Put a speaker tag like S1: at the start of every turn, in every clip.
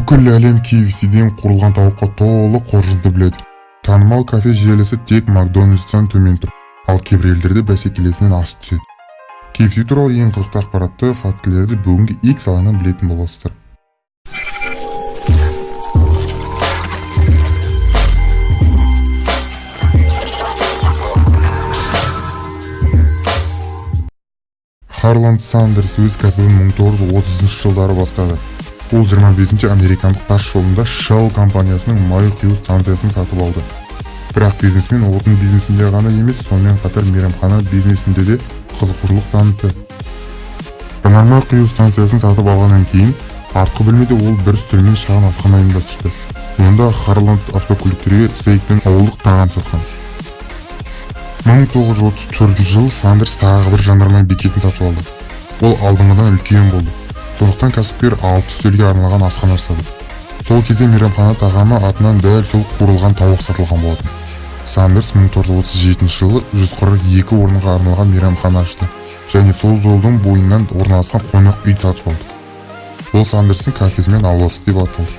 S1: Бүкіл әлем KFC-ден қуырылған тауыққа толы қоржынды біледі. Танымал кафе желісі тек Макдональдстан төмен тұр, ал кейбір елдерде бәсекелесінен асып түседі. KFC туралы ең қызықты ақпаратты, фактілерді бүгінгі X алаңнан білетін боласыздар. Харланд Сандерс өз кәсібін 1930 жылдары бастады. Ол 25-ші американдық тас жолында Shell компаниясының май құю станциясын сатып алды. Бірақ бизнесмен отын бизнесінде ғана емес, сонымен қатар мейрамхана бизнесінде де қызығушылық танытты. Жанармай құю станциясын сатып алғаннан кейін артқы бөлмеде ол бір үстел мен шағын асхана ұйымдастырды. Онда Харланд автокөліктерге стейк пен ауылдық тағам сатқан. 1934 жылы Сандерс тағы бір жанармай бекетін сатып алды. Ол алдыңғыдан үлкен болды. Сондықтан кәсіпкер 6 үстелге арналған асхана жасады. Сол кезде мейрамхана тағамы атынан дәл сол қуырылған тауық сатылған болатын. Сандерс 1937 жылы 142 орынға арналған мейрамхана ашты және сол жолдың бойынан орналасқан қонақ үй сатып алды. Ол Сандерстің кафесі мен ауласы деп аталды.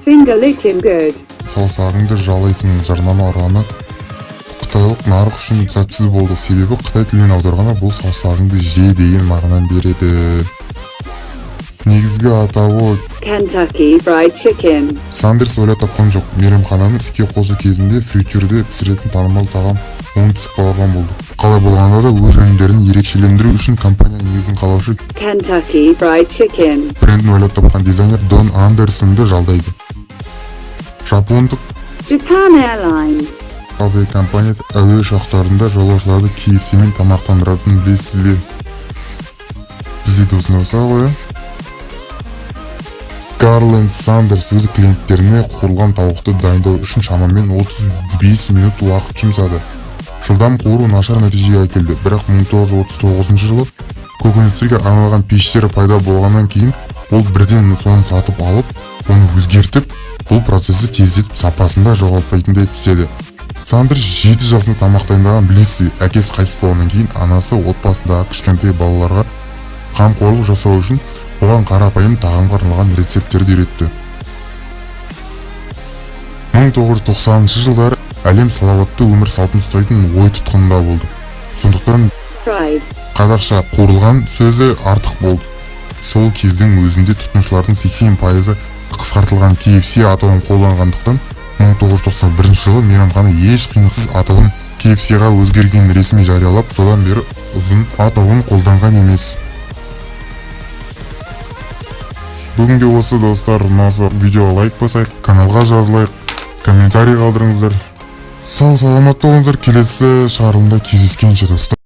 S2: Finger licking good.
S1: Саусағыңды жалайсың жарнама ұраны қытайлық нарық үшін сәтсіз болды, себебі қытай тілінен аударғанда бұл саусағыңды же деген мағынаны береді. Негізгі атауы
S2: Kentucky Fried Chicken.
S1: Сандерс ойлап тапқан жоқ. Мейрамхананы іске қосу кезінде фритюрде пісіретін танымал тағам оңтүстік бауырмал болды. Қалай болғанда да, өз өнімдерін ерекшелендіру үшін компанияның негізін қалаушы
S2: Kentucky Fried Chicken.
S1: брендін ойлап тапқан дизайнер Дон Андерсонды жалдайды. Жапондық
S2: Japan Airlines.
S1: авиакомпаниясы әуе ұшақтарында жолаушыларды KFC-мен тамақтандыратынын білесіз бе? Бізде де осындай болса ғой, иә? Гарленд Сандерс өз клиенттеріне қуырылған тауықты дайындау үшін шамамен 35 минут уақыт жұмсады. Жылдам қуыру нашар нәтижеге әкелді, бірақ 1939 жылы көкөністерге арналған пештер пайда болғаннан кейін ол бірден соны сатып алып, оны өзгертіп, бұл процесті тездетіп, сапасын да жоғалтпайтындай етіп істеді. Сандерс 7 жасында тамақ дайындаған, білесіз бе? Әкесі қайтыс болғаннан кейін анасы отбасындағы кішкентай балаларға қамқорлық жасау үшін оған қарапайым тағамға арналған рецепттерді үйретті. 1990 жылдары әлем салауатты өмір салтын ұстайтын ой тұтқынында болды. Сондықтан
S2: Fried.
S1: қазақша қуырылған сөзі артық болды. Сол кездің өзінде тұтынушылардың 80%-ы қысқартылған KFC атауын қолданғандықтан, 1991 жылы мейрамхана еш қиындықсыз атауын KFC-ға өзгергенін ресми жариялап, содан бері ұзын атауын қолданған емес. Бүгінге осы, достар. Ұнаса, видеоға лайк басайық, каналға жазылайық, комментарий қалдырыңыздар. Сау саламатта болыңыздар, келесі шығарылымда кездескенше, достар.